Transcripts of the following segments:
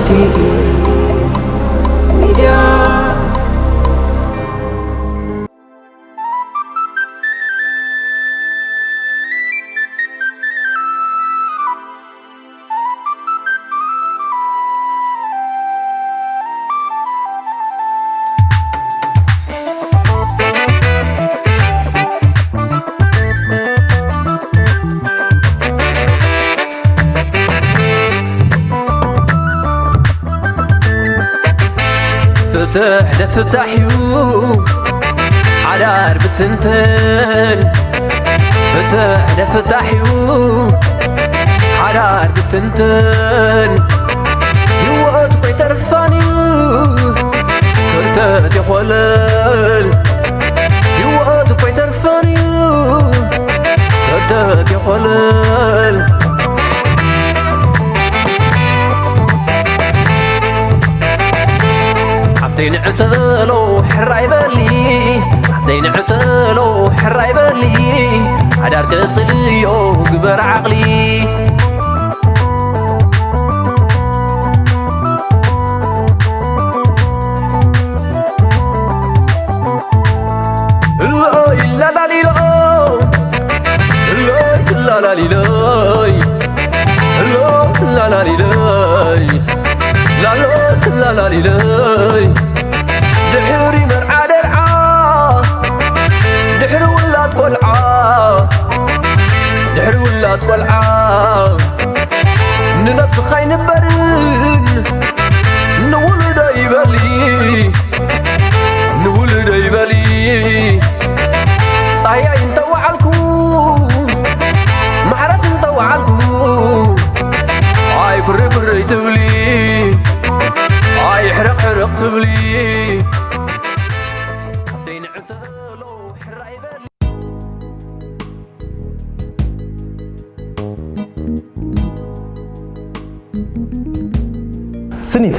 ቲቪ ሚድያ። ፍትሕ ደፍታሕ እዩ ሓዳር ብትንትን። ፍትሕ ደፍታሕ እዩ ሓዳር ብትንትን። ህይወት ኮይተርፋን እዩ ክርተት ይኾለል። ህይወት ኮይተርፋን እዩ ክርተት ይኾለል። ሓፍተይ ንዕተሎ ሕራይ በሊ፣ ሓፍተይ ንዕተሎ ሕራይ በሊ፣ ሓዳር ክጽልዮ ግበር ዓቕሊ። እሎይ ላላሊሎ፣ እሎይ ስላላሊሎይ፣ እሎ ላላሊሎይ፣ ላሎ ስላላሊሎይ። ድሕሪ መርዓ ደርዓ፣ ድሕሪ ውላድ ቆልዓ፣ ድሕሪ ውላድ ቆልዓ፣ ንነብስኻ ኣይንበርን፣ ንውሉዶ ይበሊ፣ ንውሉዶ ይበሊ። ጻህያይ እንተወዓልኩ፣ ማሕረስ እንተወዓልኩ፣ ኣይ ኩሪ ኩሪ ትብሊ፣ ኣይ ሕርቕ ሕርቕ ትብሊ። ሓፍተይ ንዕተሎ ሕራይ በሊ። ስኒት።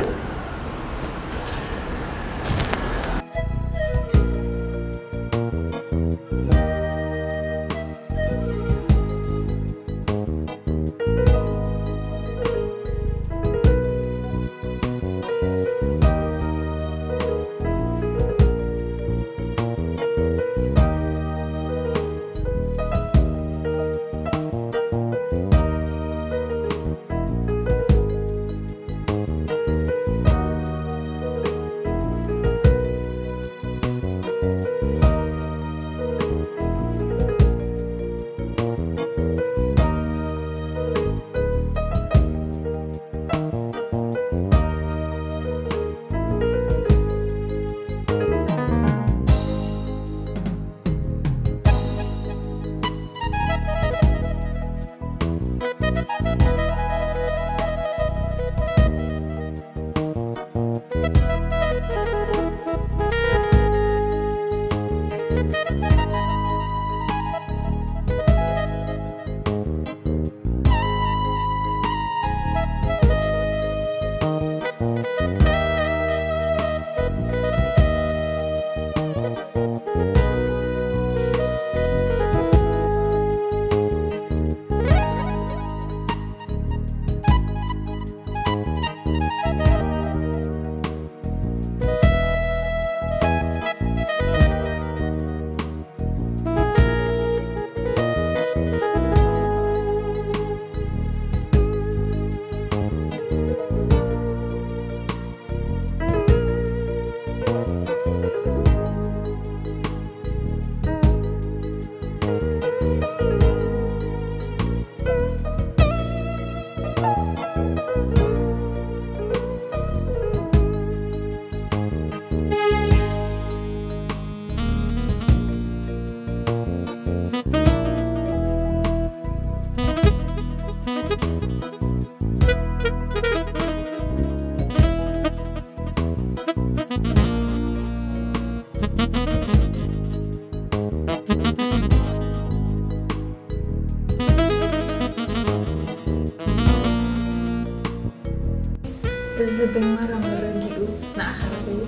እዚ ልበይ ማራ መረጊኡ ንዓኻ ረኺቡ፣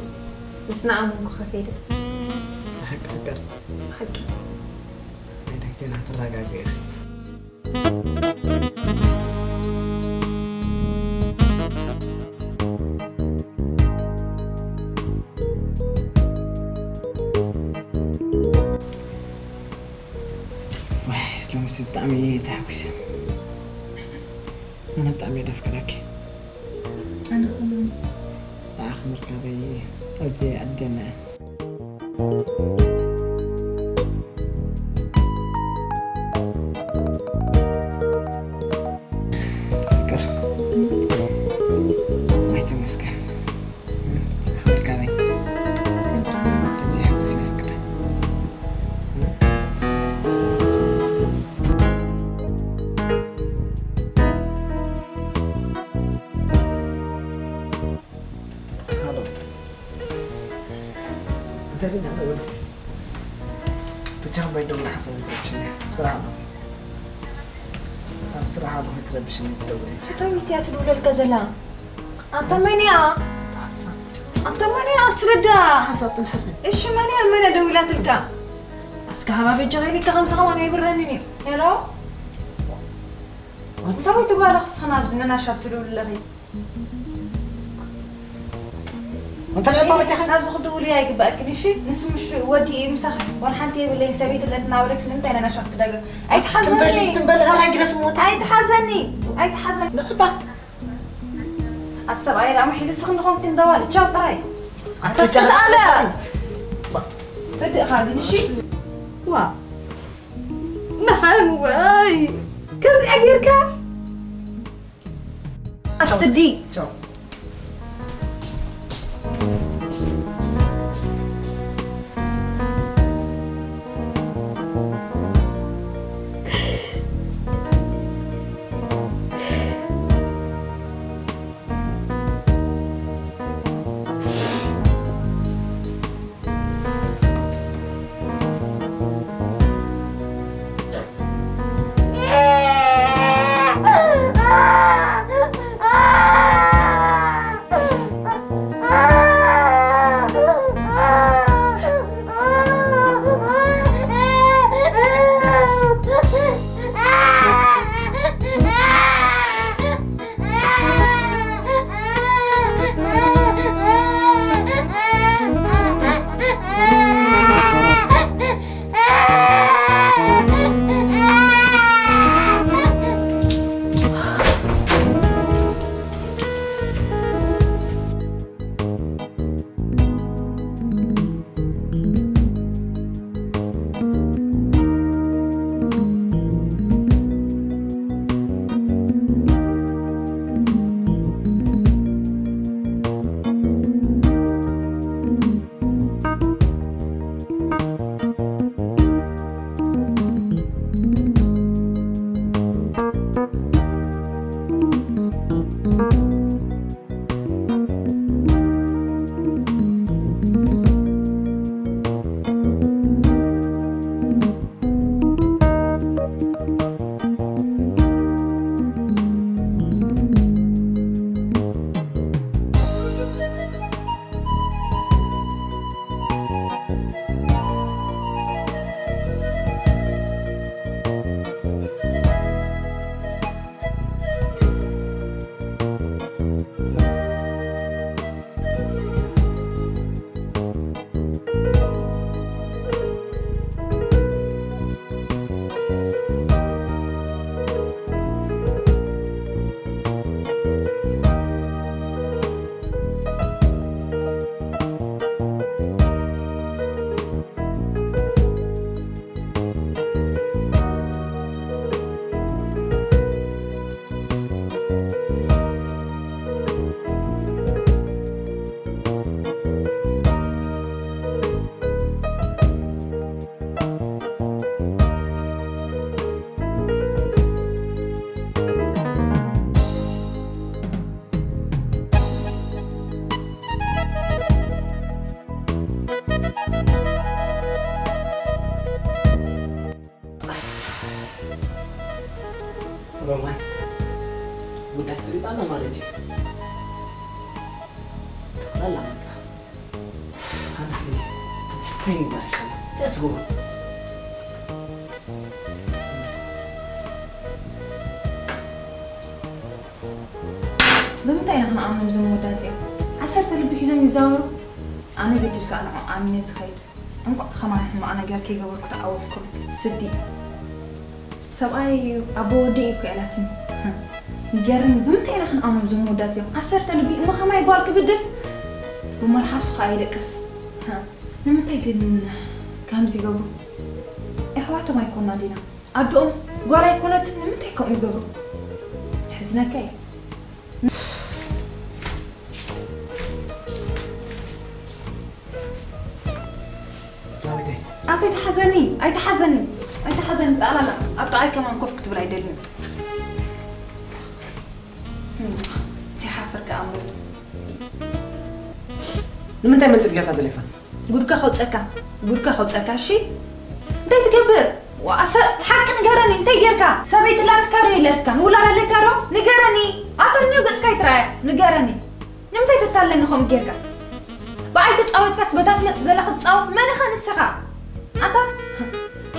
ምስ ንኣመንኩኻ ከይደ። ሓቂ ፍቅር። ሓቂ። ናይ ደገና ትረጋገ ኢኺ። ኣነ ብጣዕሚ እየ ደፍቅረኪ። ኣነ ኸማን። ንዓኺ ምርካበይ ኣዝየ ይዕደም እየ። ፍቅር፣ ኣይተመስገን። ሓበርካኒ። እዚ ሕጉስ ይፍቅር። ሃሎ። እንታይ ደኣ ወዲ? ብቻ ባይ ደውል ሓሳብ ትረብሽኒ። ስራሕ ነው። ኣብ ስራሕ ኣለኹ፣ ትረብሽኒ፣ ትደውለይ። እንታይ ሚእቲ እያ ትድውለልካ ዘላ? ኣንታ መን እያ? ሓሳብ። ኣንታ መን እያ? ኣስረዳ። ሓሳብ ጽንሓለይ። እሺ፣ መን እያ? መን እያ ደዊላትልካ? እስከ ሃባ በጃኻ ኢልካ ከምዚ ከማን ኣይብረንን እዩ። ሄሎ? እንታይ ትብላ ኣለኻ? ስኽና ኣብዚ ነናሻብ ትድውል ኣለኺ። እንታይ እባ በጃኻ? ናብዚ ክድውል እያ ኣይግባእክን፣ እሺ? ንሱ ምሽ ወዲ እዩ ምሳኻ። ዋላ ሓንቲ የብለይን፣ ሰበይቲ ኣለትና በለክስ ንምንታይ ነናሻብ ትዳገ? ኣይትሓዘኒ። ትንበል፣ ትንበል፣ ኧረ ግደፍ ሞታ። ኣይትሓዘኒ። ኣይትሓዘኒ። ንዕባ። ኣቲ ሰብኣይ ደኣ መሒዙ ስኽ ንኾንክ እንዳዋል ቻው ጥራይ። ኣቲ ኣቲ ቻው። ስድኣለ። ስድእ ኻብን እሺ። ዋ። ንሓን ወይ። ከምዚኣ ጌርካ። ኣስዲ። ቻው። ሮማን፣ ጉዳይ ፈሊጣና ማለት እዩ። ጠቕላላ በቃ። ኣነሲ፣ ስታይ ንባር ይሻላል። ተስጎ። ብምንታይ ኢና ክንኣምኖም እዞም ወዳት እዮም? ዓሰርተ ልቢ ሒዞም ይዛወሩ። ኣነ ገዲድ ከኣ ንዖ ኣሚነ ዝኸይድ። እንቋዕ ከማን ሕማቕ ነገር ከይገበርኩ ተዓወትኩም። ስዲ። ሰብኣይ እዩ፣ ኣቦ ወዲ እዩ እኮ ኢላትኒ። ይገርም፣ ብምንታይ ኢና ክንኣምኖም እዞም መወዳት እዚኦም? ዓሰርተ ልቢ እሞ ከማይ ጓል ክብድል? ብመልሓሱ ኸኣ ይደቅስ። ሃ፣ ንምንታይ ግን ከምዚ ይገብሩ? ኣሕዋቶም ኣይኮና ዲና? ኣዶኦም ጓል ኣይኮነትን? ንምንታይ ከምኡ ይገብሩ? ሕዝነካ እዩ። ዳዊተይ። ኣታ ኣይትሓዘኒ፣ ኣይትሓዘኒ፣ ኣይትሓዘኒ። ጣላላ ኣብ ጥቓይ ከማን ኮፍ ክትብል ኣይደልን። ሲሓፍር ከኣ እምበር። ንምንታይ መንጥር ጌርካ ተሌፎን? ጉድካ ከውፀካ፣ ጉድካ ከውፀካ። እሺ፣ እንታይ ትገብር? ዋእሰ ሓቂ ንገረኒ፣ እንታይ ጌርካ? ሰበይቲ ላትካ ዶ የላትካን? ውላድ ኣለካ ዶ? ንገረኒ። ኣታ ንዮ ገፅካ ይትረኣያ፣ ንገረኒ። ንምንታይ ተታለኒ ከምኡ ጌርካ? ብኣይ ተጻወትካስ በታ ትመጽእ ዘላ ክትጻወት መን ኢኻ ንስኻ? ኣታ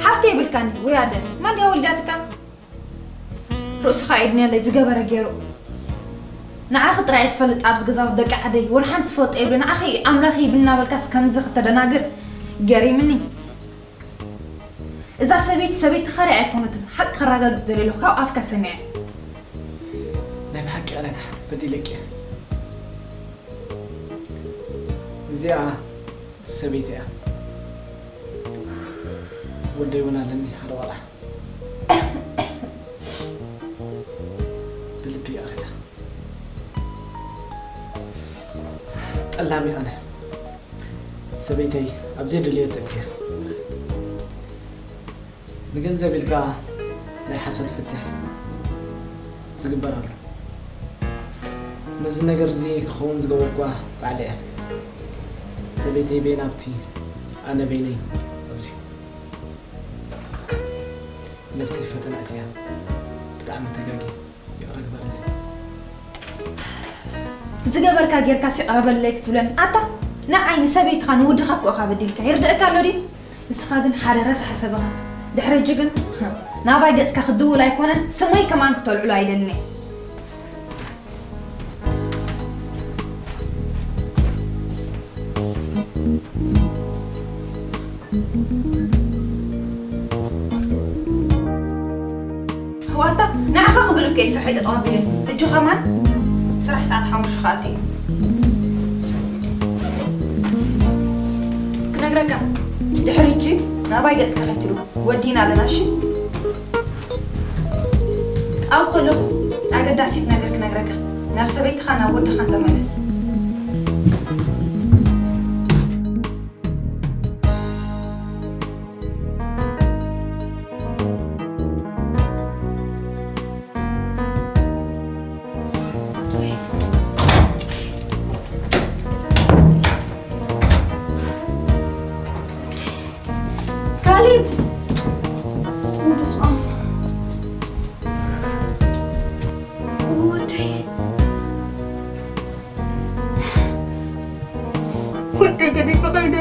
ሓፍቲ የብልካን ወይ ኣደ? መን ድያ ወልዳትካ? ርእስኻ የድንየለይ ዝገበረ ገይሩ። ንዓኺ ጥራይ እየ ዝፈልጥ ኣብዚ ገዛውቲ ደቂ ዓደይ። ወላ ሓንቲ ዝፈልጦ የብለይ። ንዓኺ ኣምላኽ ይብል እናበልካስ ከምዚ ክተደናግር ገሪምኒ። እዛ ሰበይቲ ሰበይቲ ኻርያ ኣይኮነትን። ሓቂ ከረጋግጽ ደልየ ኣለኹ ካብ ኣፍካ ሰሚዐ። ናይ ብሓቂ ይቕሬታ በዲለኪ እየ። እዚኣ ሰበይቲ እያ። ወደይ እውን ኣለኒ ሓደ ቆልዓ። ብልቢ ይቕሬታ። ጠላሚ ኣነ ሰበይተይ ኣብ ዘየድልዮ ተእትያ። ንገንዘብ ኢልካ ናይ ሓሶት ፍትሕ ዝግበር ኣሎ። ነዚ ነገር እዚ ክኸውን ዝገበርኳ ባዕለ እየ። ሰበይተይ በይና ኣብቲ፣ ኣነ በይነይ ኣብዚ። ነብሰይ ፈተና እትያ። ብጣዕሚ ተጋግየ። ይቕረ ግበረለይ። ዝገበርካ ጌርካስ ይቕረ በለለይ ክትብለኒ? ኣታ ንዓይ ንሰበይትኻ ንወድኻ እኮ ኢኻ በዲልካ። ይርደእካ ኣሎ ድዩ? ንስኻ ግን ሓደ ረሳሕ ሰብ ኢኻ። ድሕሪ ሕጂ ግን ናባይ ገጽካ ክትድውል ኣይኮነን፣ ስመይ ከማን ክተልዕሎ ኣይደልን እየ። ኣሕዋታ፣ ንዓኻ ክብል እኮ እየ ስርሐይ ጠጠው ኣቢለ። ሕጂ ኸማን ስራሕ ሰዓት ሓሙሽተ ክኣቱ እየ። ክነግረካ፣ ድሕሪ ሕጂ ናባይ ገጽካ ከይትድውል፣ ወዲና ኣለና፣ እሺ? ኣብ ከለኹ ኣገዳሲት ነገር ክነግረካ፣ ናብ ሰበይትኻን ናብ ወድኻን ተመለስ። ካሌብ! በስመ ኣብ። ወደይ። ወደይ ገዲፈ ከይደ።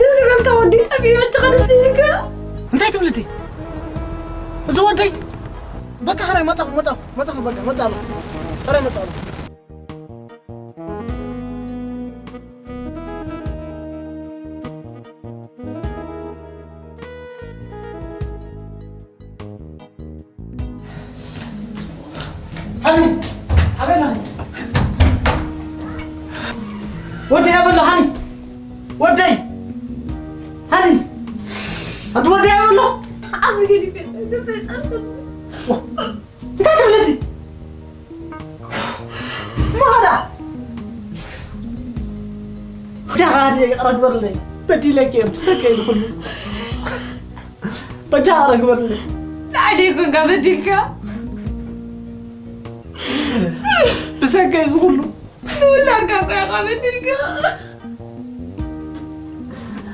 ደስ ይበልካ ወዲ ጠፊኡ፣ ሕጂ ከ ደስ ይብልካ? እንታይ ትብል እቲ? እዚ ወደይ በቃ፣ ሕራይ መጻኹ፣ መጻኹ፣ መጻኹ፣ በቃ፣ መጻ ኣለኹ። ሕራይ መጻ ኣለኹ። ሃኒ፣ ኣበይ ኣለኺ? ወደይ ኣበሎ፣ ሃኒ። ወደይ። ሃኒ። ኣንቲ ወደይ ኣበሎ። ኣብ ገዲፈ፣ ደስ ኣይጸልኩን። ዋ፣ እንታይ ትብል እቲ? ማራ። ጃኻ፣ ይቕረ ግበርለይ። በዲለኪ እየ፣ ብሰከ እዩ ዝኹሉ። በጃኻ ይቕረ ግበርለይ። ንዓይ ደይ ኮንካ በዲልካ። ብሰከ እዩ ዝኹሉ። ንውላድካ እኮ ኢኻ በዲልካ።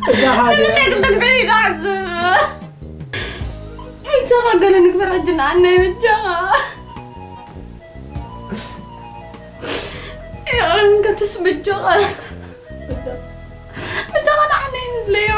በጃኻ፣ ንምንታይ ክልተ ግዜ ዘይትሓስብ? በጃኻ ገለ ንግበር ኣጅና፣ ኣነይ በጃኻ። ይቕረ እንከትስ በጃኻ። በጃኻ ንዓነይ ንድለዮ።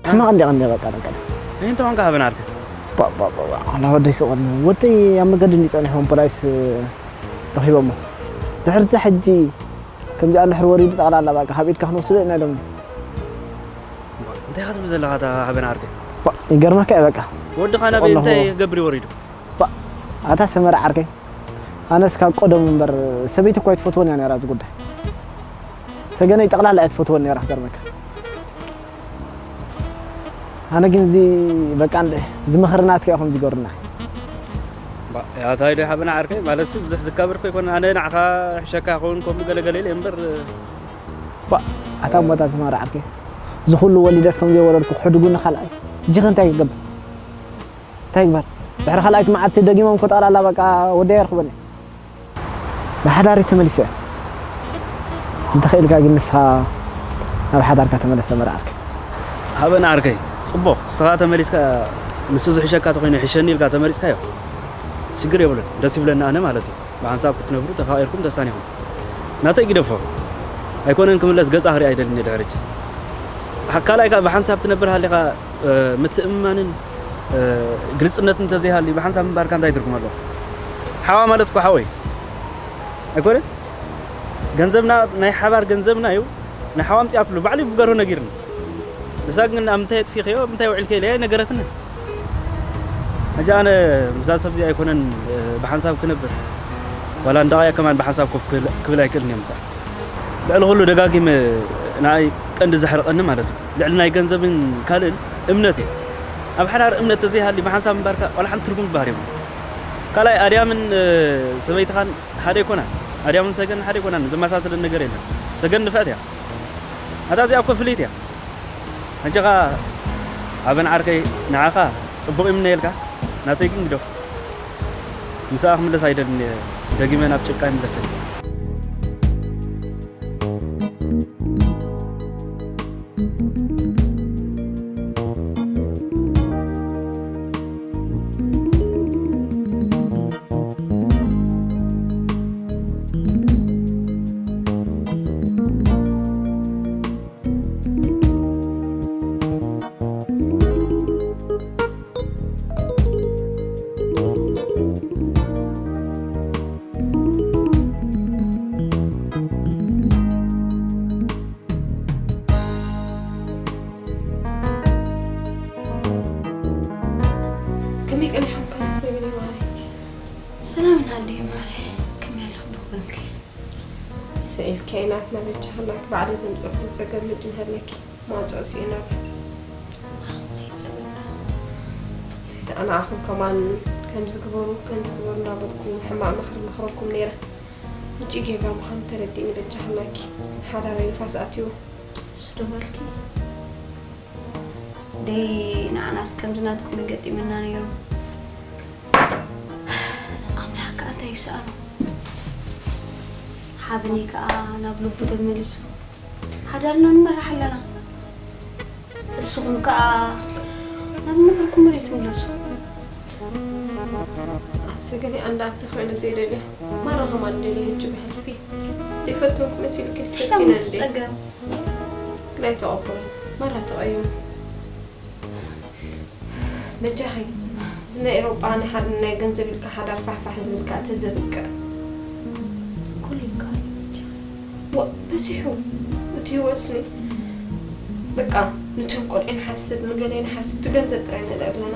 ሕማቕ እንዲያ ቀንዲ በቃ ደቀ ይህን ተኾንካ ሃበን ዓርከይ ባባባባ ኣላ ወደይ ስቕ በል። ወደይ ኣብ መገዲ እንዲ ጸኒሖም ፖላይስ ረኺቦሞ። ድሕርዚ ሕጂ ከምዚኣ እንድሕር ወሪዱ ጠቕላላ በቃ ካብ ኢድካ ክንወስዶ ኢና ኢሎም። እንታይ ኢኻ ትብል ዘለኻ እታ ሃበን ዓርከይ ይገርመካ እዩ በቃ። ወድኻ ናበይ እንታይ ክገብር እዩ ወሪዱ ኣታ ሰመረ ዓርከይ ኣነስ ካብ ቀደሙ እምበር ሰበይቲ እኳ ኣይትፈትወን እያ ነራ እዚ ጉዳይ። ሰገነይ ጠቕላላ እያ ትፈትወን ነራ ክገርመካ። ኣነ ግን እዚ በቃ እንደ ዝመኽርናትካ ኢኹም ዝገሩና። ያታይ ዶ ሓበና ዓርከይ ማለት ሲ ብዙሕ ዝካበድኩ ይኮን ኣነ ንዓኻ ሕሸካ ይኸውን ከምኡ ገለገለ ኢለ እምበር ኣታ እሞታ ዝማረ ዓርከይ ዝኹሉ ወሊደስ ከም ዘይወለድኩ ሕድጉኒ ካልኣይ እጅኸ እንታይ ክገብር እንታይ ግበር ድሕሪ ካልኣይቲ መዓልቲ ደጊሞም ኮ ጠቕላላ በቃ ወደይ ኣርክበኒ ብሓዳር ተመሊሰ እንተኽኢልካ ግን ንስኻ ናብ ሓዳርካ ተመለሰ መርዓርክ ሃበን ዓርከይ ጽቡቕ ስኻ ተመሊስካ ንሱ ዝሕሸካ ተኾይኑ ይሕሸኒ ኢልካ ተመሪጽካዮ ሽግር የብሉን ደስ ይብለና ኣነ ማለት እዩ ብሓንሳብ ክትነብሩ ተፋቒርኩም ተሳኒኹም ናተይ ግደፎ ኣይኮነን ክምለስ ገጻ ክርኢ ኣይደልን ድሕርጅ ካልኣይ ከዓ ብሓንሳብ ትነብር ሃሊኻ ምትእምማንን ግልፅነትን እንተዘይሃልዩ ብሓንሳብ ምንባርካ እንታይ ትርጉም ኣለዎ? ሓዋ ማለት እኮ ሓወይ ኣይኮነን? ገንዘብና ናይ ሓባር ገንዘብና እዩ ንሓዋ ኣምፅኣትሉ ባዕሉ እዩ ብገርሁ ነጊርኒ ንሳ ግን ኣብ ምንታይ ኣጥፊኸዮ ምንታይ ውዒልከ ኢለያ ኣይነገረትንን ሕጂ ኣነ ምሳ ሰብዚ ኣይኮነን ብሓንሳብ ክነብር ዋላ እንዳቓያ ከማን ብሓንሳብ ኮፍ ክብል ኣይክእልን እዮም ምሳ ልዕሊ ኩሉ ደጋጊመ ንኣይ ቀንዲ ዘሕርቐኒ ማለት እዩ ልዕሊ ናይ ገንዘብን ካልእን እምነት እዩ ኣብ ሓዳር እምነት ተዘይሃሊ ብሓንሳብ ምንባርካ ቆልሓን ትርጉም ዝበሃል የብሉ ካልኣይ ኣድያምን ሰበይትኻን ሓደ ይኮና ኣድያምን ሰገን ሓደ ይኮና ዘመሳሰለን ነገር የለን ሰገን ንፍዕት እያ ኣታ እዚኣ እኮ ፍልይት እያ ሕጂ ኻ ኣበን ዓርከይ ንዓኻ ጽቡቕ ይምነየልካ ናተይ ግን ግደፉ ንስኣ ክምለስ ኣይደልን እየ ደጊመ ናብ ጭቃ ይምለሰ ከመይ ቀኒሖምካ ሰገኒ ማረይ? ሰላም ናዲ ማረይ ከመይ ኣለኹ ብወገንኪ? ስኢልኪ ናትና በጃ ሃላኪ ባዕለ ዘምፀኹ ፀገም ምንጭ እንሃለኪ መዋፅኦ ስኢና ኣሎ ዘይፀበና ንዓኹም ከማን ከምዚ ግበሩ ከምዚ ግበሩ እናበልኩ ሕማቕ ምኽሪ መኽረኩም ነይረ ሕጂ ጌጋ ምዃኑ ተረዲእኒ በጃ ሃላኪ ሓዳረይ ንፋስ ኣትዩ እሱ ዶ በልኪ ደይ ንዓናስ ከምዚ ናትኩም ይገጢመና ነይሩ ኣምላኽ ከዓ እንታይ ይሰኣኖ ሓበነይ ከዓ ናብ ልቡ ተመሊሱ ሓዳርና ንመራሕ ኣለና እስኹም ከዓ ናብ ንብርኩም መሬት ትምለሱ ኣቲ ሰገኒ ኣንዳ ኣቲ ኮይነ ዘይደልዮ ማራ ከማን ደልዮ ህጂ ብሕልፊ ዘይፈተንኩ መሲልኪ ፈቲነ እንዴ ትፀገም ግን ኣይተቐበሉ ማራ ተቐይሙ በጃኺ እዚ ናይ ኤሮጳ ናይ ሓደ ናይ ገንዘብ ኢልካ ሓዳር ፋሕፋሕ ዝብል ከዓ ተዘብቅዕ ኩሉ ይከኣል በጃኺ ወ በዚሑ እቲ ህይወትስኒ በቃ ንቶም ቆልዑ ንሓስብ ንገለ ንሓስብ እቲ ገንዘብ ጥራይ ንርኢ ኣለና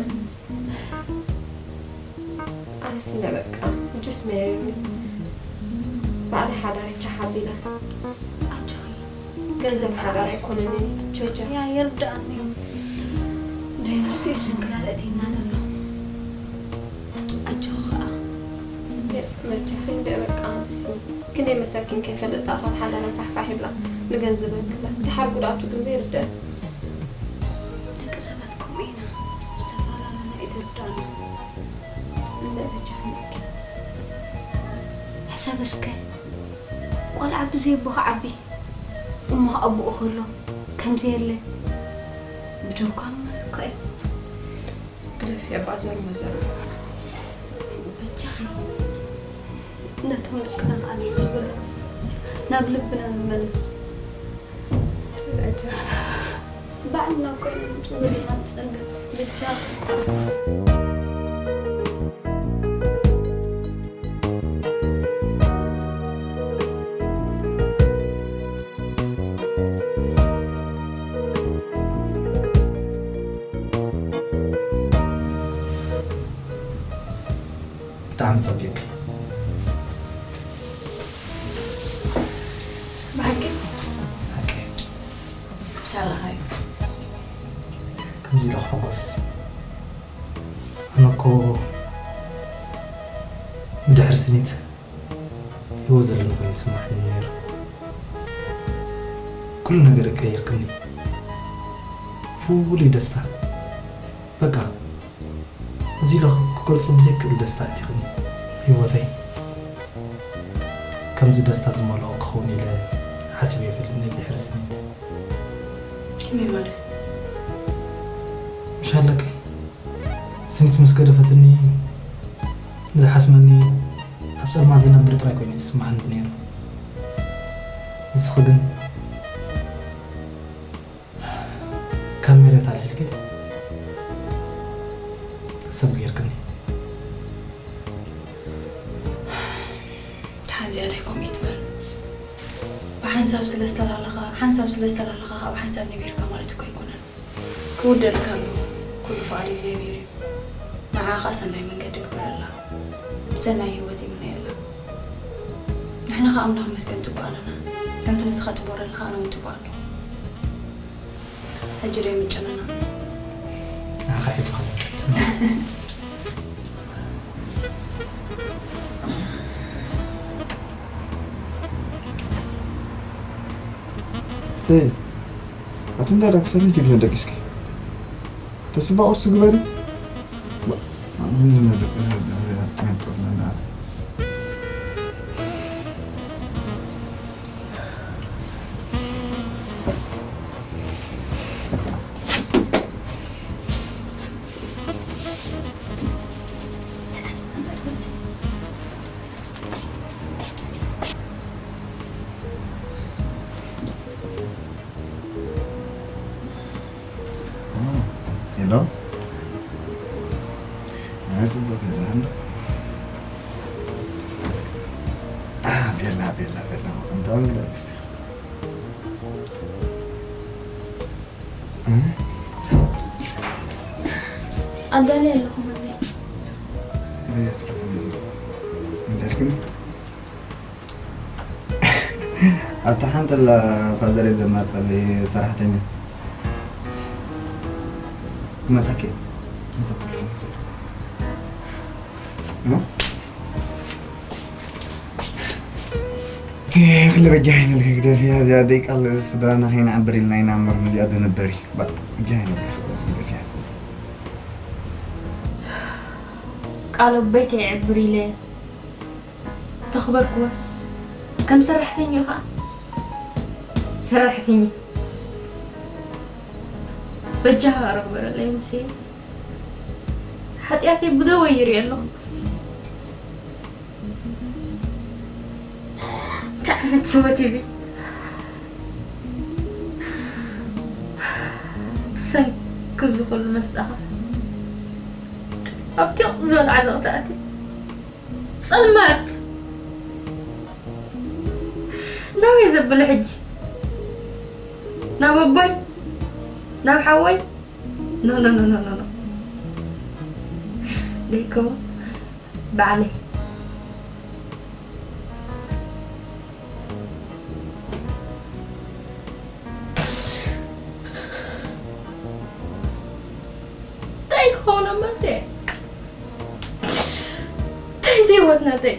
ኣነስ እንደ በቃ እጅስ መሪርኒ ባዕሊ ሓዳር ይፍታሕ ኣቢለ ኣጆኺ ገንዘብ ሓዳር ኣይኮነንን ጆጃ ያ ይርዳእኒ ደይ ንሱ ይስንክላል እቲና ነሎ ኣጆኺ ከዓ መጃኺ እንደ በቃ ኣነስ ክንደይ መሳኪን ከይፈልጣ ካብ ሓዳረን ፋሕፋሕ ይብላ ንገንዘበን ክብላ ድሓር ጉድኣቱ ግን ዘይርደአን ደቂ ሰባት ከምኡ ኢና ዝተፈላለና እዩ ዝርዳእና እንዳ በጃ ከመኪ ሕሰብ እስከ ቆልዓ ብዘይ ኣቦ ክዓቢ እሞ ኣቦኡ ከሎ ከምዘየለ ብደውካ ምማት እኮ እዩ ግደፍ የባዘር መዘር በጃኺ ነቶም ደቅና ከዓ ነስብር ናብ ልብና ንመለስ ባዕልና ኮይና ምጽእ ዘለና ትጸግብ ብቻ። ብጣዕሚ ጸቢቕኪ። ብሓቂ? ብሓቂ። ሳላኻ እዩ። ከምዚ ኢለ ክሕጎስ። ኣነ እኮ ብድሕሪ ስኒት ህይወት ዘለኒ ኮይኑ ይስምዓኒ ነይሩ። ኩሉ ነገር ቀይርክኒ። ፍሉይ ደስታ። በቃ፣ እዚ ኢለ ክገልጾ ብዘይክእል ደስታ ኣእቲኽኒ ህይወተይ። ከምዚ ደስታ ዝመልኦ ክኸውን ኢለ ሓሲበ ይፈልጥ ናይ ድሕሪ ስኒት። ከመይ ማለት? ምሽ ኣለኪ፣ ስኒት ምስ ገደፈትኒ፣ ዝሓስመኒ፣ ኣብ ጸልማት ዝነብር ጥራይ ኮይኑ እዩ ዝስምዓኒ ነይሩ። ንስኺ ግን ካብ መሬት ኣልዒልኪ ሰብ ጌርክኒ። ሓንዚኣ ናይ ኮሚትመንት ብሓንሳብ ስለ ዝተላለኻ፣ ሓንሳብ ስለ ዝተላለኻ ካብ ሓንሳብ ነቢርካ ማለት እኮ ኣይኮነን። ክውደልካ ኣለዎ። ኩሉ ፍቓድ እግዚኣብሔር እዩ። ንዓኻ ሰናይ መንገዲ ግበረላ። ሰናይ ህይወት ይምነየላ። ንሕና ኸኣ ኣምላኽ መስገን ጽቡቕ ኣለና። ከምቲ ንስኻ ጽቡቕ ዘለኻ ኣነ እውን ጽቡቕ ኣለኹ። ሕጂ ዶ የምጭነና? ንዓኻ ሒዙ ኸም ሄይ፣ ኣቲ እንታይ ደኣ ክሰብኪ ዲኺ ደቂስኪ? ተስባ ቁርሲ ግበሪ። ባ-፣ ምን ዝነግር-፣ ምን ጥሩ ነገር። ሄሎ። ኣይ፣ ጽቡቕ ተደራን። አ፣ ቤላ፣ ቤላ፣ ቤላ። እንታ እንግዳ እስቲ። እ? ኣዳልየ ኣለኹ መምሬ። በያ ትለፎን እዩ። እንታይ ኣልክኒ? ኣብታ ሓንቲ ኣላ ፋዘረይ ዘማጸለይ ሰራሕተኛ። ክመጻኪ? መጻ ቴሌፎን ይዘር። እ? እቲ ክሊ በጃ ዓይነ ልክ ግደፍያ፣ እዚኣ ደይ ቃል ስድራና ከይንዓብር ኢልና ኢና እምበር፣ ነዚኣ ደነበሪ። ባ-፣ በጃ ዓይነ ልክ ስድራ ግደፍያ። ቃል ኣቦይ ከይዕብር ኢለ ተኽበርክዎስ፣ ከም ሰራሕተኛ ኸኣ ሰራሕተኛ። በጃኻ ርግበረለይ ሙሴ። ሓጢኣተይ ብደወይ ይርኢ ኣለኹ። እንታይ ዓይነት ህይወት እዩ እዚ? ብሰንኪ እዚ ኩሉ መስጣኻ ኣብ ቲቕ ዝበል ዓዘቕቲ ኣትየ። ጸልማት። ናበይ ዘብሎ ሕጂ? ናብ ኣቦይ? ናብ ሓወይ? ኖ፣ ኖ፣ ኖ፣ ኖ፣ ኖ፣ ኖ። ደይከውን ባዕለይ። እንታይ ክኸውን ኣማስየ? እንታይ እዚ ህይወት ናተይ?